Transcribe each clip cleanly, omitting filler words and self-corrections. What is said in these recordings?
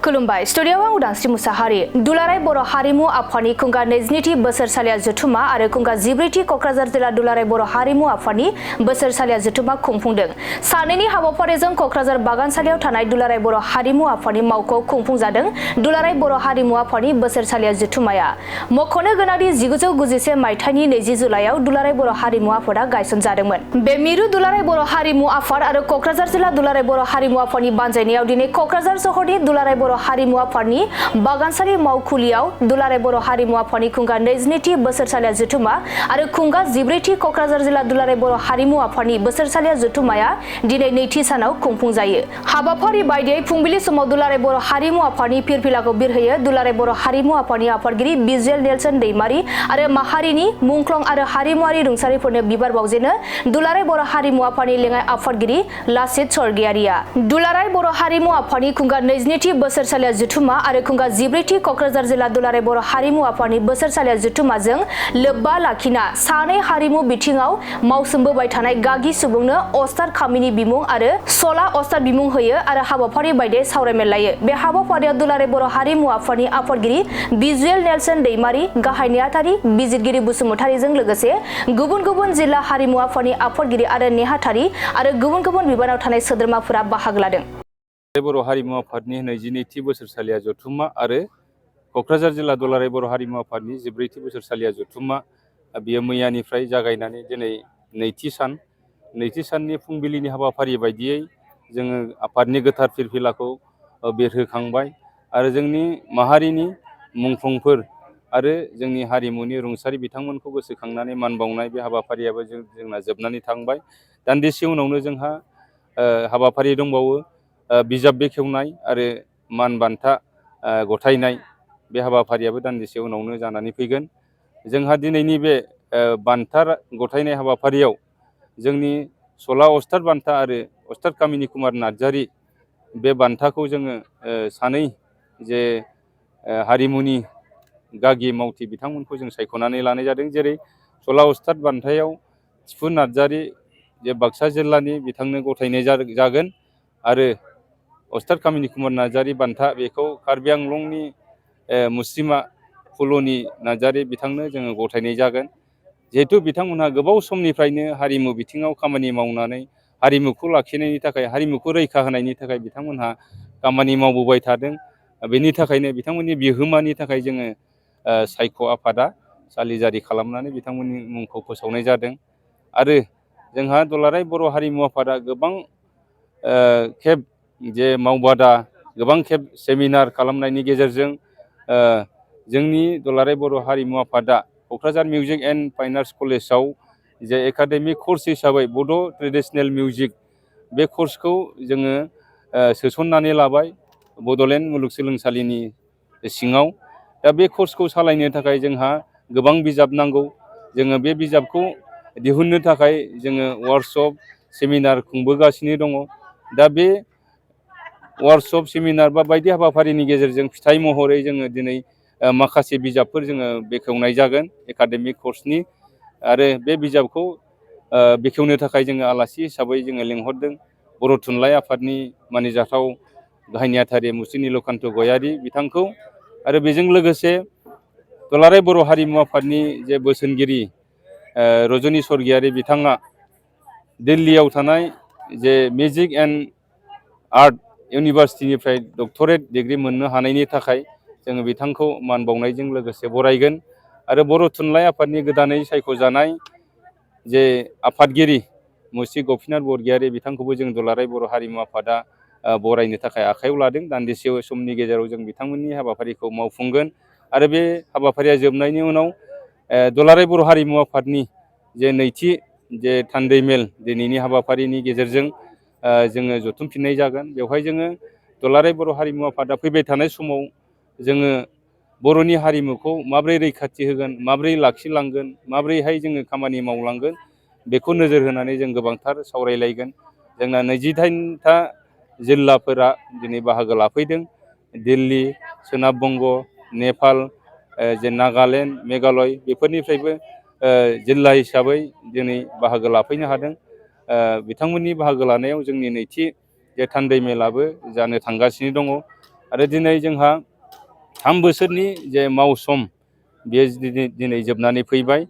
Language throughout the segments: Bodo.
खुलुमबाय स्टुडियोआव आं उदांस्रि मुसाहारि दुलाराय बर' हारिमु आफादनि खुंगा 22थि बोसोरसालिया जथुमा आरो खुंगा 14थि कक्राझार जिल्ला दुलाराय बर' हारिमु आफादनि बोसोरसालिया जथुमा खुंफुंदों। सानैनि हाबाफारिजों कक्राझार बागानसालियाव थानाय दुलाराय बर' हारिमु आफादनि मावख'आव खुंफुंजादों दुलाराय बर' हारिमु आफादनि बोसोरसालिया जथुमाया। मख'नो गोनांदि 1991 मायथाइनि 20 जुलाइआव दुलाराय बर' हारिमु आफादा गायसनजादोंमोन। बे मिरु दुलाराय बर' हारिमु आफाद आरो कक्राझार जिल्ला दुलाराय बर' हारिमु आफादनि बानजायनायाव दिनै कक्राझार सहरनि दुलाराय बर' हारिमु आफादनि बागानसालि मावखुलियाव दुलाराय बर' हारिमु आफादनि खुंगा 22थि बोसोरसालिया जथुमा आरो खुंगा 14थि कक्राझार जिल्ला दुलाराय बर' हारिमु आफादनि बोसोरसालिया जथुमाया दिनै नैथि सानाव खुंफुंजायो। हाबाफारि बायदियै फुंबिलि समाव दुलाराय बर' हारिमु आफादनि फिरफिलाखौ बिरहोयो दुलाराय बर' हारिमु आफादनि आफादगिरि बिजुएल नेलसन दैमारि आरो माहारिनि मुंख्लं आरो हारिमुआरि रुंसारिफोरनो बिबार बावजेनो दुलाराय बर' हारिमु आफादनि लेङाइ आफादगिरि लासित सरगियारिया। दुलाराय बर' हारिमु आफादनि खुंगा 22थि बोसोरसालिया जथुमा आरो खुंगा 14थि कक्राझार जिल्ला दुलाराय बर' हारिमु आफादनि बोसोरसालिया जथुमाजों लोब्बा लाखिना सानै हारिमु बिथिङाव मावसोमबोबाय थानाय गागि सुबुंनो अस्ताद खामिनि बिमुं आरो सला अस्ताद बिमुं होयो आरो हाबाफारि बायदियै सावरायमेल लायो। बे हाबाफारियाव दुलाराय बर' हारिमु आफादनि आफादगिरि बिजुएल नेलसन दैमारि, गाहाय नेहाथारि बिजिरगिरि बसुमतारिजों लोगोसे गुबुन गुबुन जिल्ला हारिमु आफादनि आफादगिरि आरो नेहाथारि आरो गुबुन गुबुन बिबानाव थानाय सोद्रोमाफोरा बाहागो लादों। बर' हारिमु आफादनि 22थि बोसोरसालिया जथुमा आरो कक्राझार जिल्ला दुलाराय बर' हारिमु आफादनि 14थि बोसोरसालिया जथुमा बियो मैयानिफ्राय जागायनानै दिनै नैथि साननि फुंबिलिनि हाबाफारि बायदियै जोङो आफादनि गोथार फिरफिलाखौ बेरहोखांबाय आरो जोंनि माहारिनि मुंख्लंफोर आरो जोंनि हारिमुनि रुंसारि बिथांमोनखौ गोसोखांनानै मान बावनाय बे हाबाफारियाबो जोंना जोबनानै थांबाय। दान्दिसे उनावनो जोंहा हाबाफारि दंबावो बिजाब बेखेवनाय आरो मान बान्था गथायनाय बे हाबाफारियाबो दान्दिसे उनावनो जानानै फैगोन। जोंहा दिनैनि बे बान्था गथायनाय हाबाफारियाव जोंनि सला अस्ताद बान्था आरो अस्ताद कामिनि कुमार नार्जारि बे बान्थाखौ जोङो सानै जे हारिमुनि गागि मावथि बिथांमोनखौ जों सायख'नानै लानाय जादों। जेरै सला अस्ताद बान्थायाव थिफु नार्जारि जे बाक्सा जिल्लानि बिथांनो गथायनाय जागोन आरो अस्ताद कामिनि कुमार नार्जारि बान्था बेखौ कार्बि आंलंनि मुस्रिमा फुलनि नार्जारि बिथांनो जोङो गथायनाय जागोन। जिहेथु बिथांमोनहा गोबाव समनिफ्रायनो हारिमु बिथिङाव खामानि मावनानै हारिमुखौ लाखिनायनि थाखाय हारिमुखौ रैखा होनायनि थाखाय बिथांमोनहा खामानि मावबोबाय थादों। बेनि थाखायनो बिथांमोननि बिहोमानि थाखाय जोङो सायख' आफादा सालिजारि खालामनानै बिथांमोननि मुंखौ फोसावनाय जादों। आरो जोंहा दुलाराय बर' हारिमु आफादा गोबां खेब जे मावबादा गोबां खेब सेमिनार खालामनायनि गेजेरजों जोंनि दुलाराय बर' हारिमु आफादा Kokrajhar music and fine arts कलेजाव जे एकाडेमिक कर्स हिसाबै बड' ट्रेडिसनेल मिउजिक बे कर्सखौ जोङो सोसननानै लाबाय बड'लेण्ड मुलुगसोलोंसालिनि सिङाव। दा बे कर्सखौ सालायनो थाखाय जोंहा गोबां बिजाब नांगौ। जोङो बे बिजाबखौ दिहुननो थाखाय जोङो वार्कशप सेमिनार खुंबोगासिनो दङ। दा बे वार्कशप सेमिनार बा बायदि हाबाफारिनि गेजेरजों फिथाइ महरै जोङो दिनै माखासे बिजाबफोर जोङो बेखेवनाय जागोन एकाडेमिक कर्सनि। आरो बे बिजाबखौ बेखेवनो थाखाय जोङो आलासि हिसाबै जोङो लिंहरदों बर' थुनलाइ आफादनि मानिजाथाव गाहाय नेहाथारि मुस्रि निलकान्त गयारि बिथांखौ। आरो बेजों लोगोसे दुलाराय बर' हारिमु आफादनि जे बोसोनगिरि रजनि सरगियारि बिथाङा दिल्लीयाव थानाय जे मिउजिक एन्ड आर्ट इउनिभारसिटिनिफ्राय डक्टरेट डिग्रि मोननो हानायनि थाखाय जोङो बिथांखौ मान बावनायजों लोगोसे बरायगोन। आरो बर' थुनलाइ आफादनि गोदानै सायख'जानाय जे आफादगिरि मुस्रि गपिनाथ बरगयारि बिथांखौबो जों दुलाराय बर' हारिमु आफादा बरायनो थाखाय आखायाव लादों। दान्दिसे समनि गेजेराव जों बिथांमोननि हाबाफारिखौ मावफुंगोन। आरो बे हाबाफारिया जोबनायनि उनाव दुलाराय बर' हारिमु आफादनि जे नैथि जे थान्दै मेल दिनैनि हाबाफारिनि गेजेरजों जोङो जथुमफिननाय जागोन। बेवहाय जोङो दुलाराय बर' हारिमु आफादा फैबाय थानाय समाव जोङो बर'नि हारिमुखौ माबोरै रैखाथि होगोन, माबोरै लाखिलांगोन, माबोरैहाय जोङो खामानि मावलांगोन बेखौ नोजोर होनानै जों गोबांथार सावरायलायगोन। जोंना 28था जिल्लाफोरा दिनै बाहागो लाफैदों। दिल्ली, सोनाब बंग, नेपाल, जे नागालेण्ड, मेघालय बेफोरनिफ्रायबो जिल्ला हिसाबै दिनै बाहागो लाफैनो हादों। बिथांमोननि बाहागो लानायाव जोंनि नैथि जे थान्दै मेलाबो जानो थांगासिनो दङ। आरो दिनै जोंहा 3 बोसोरनि जे मावसम बेयो दिनै जोबनानै फैबाय।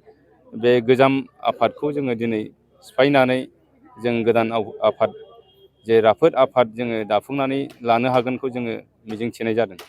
बे गोजाम आफादखौ जोङो दिनै सिफायनानै जों गोदान आफाद जे राफोद आफाद जोङो दाफुंनानै लानो हागोनखौ जोङो मिजिंथिनाय जादों।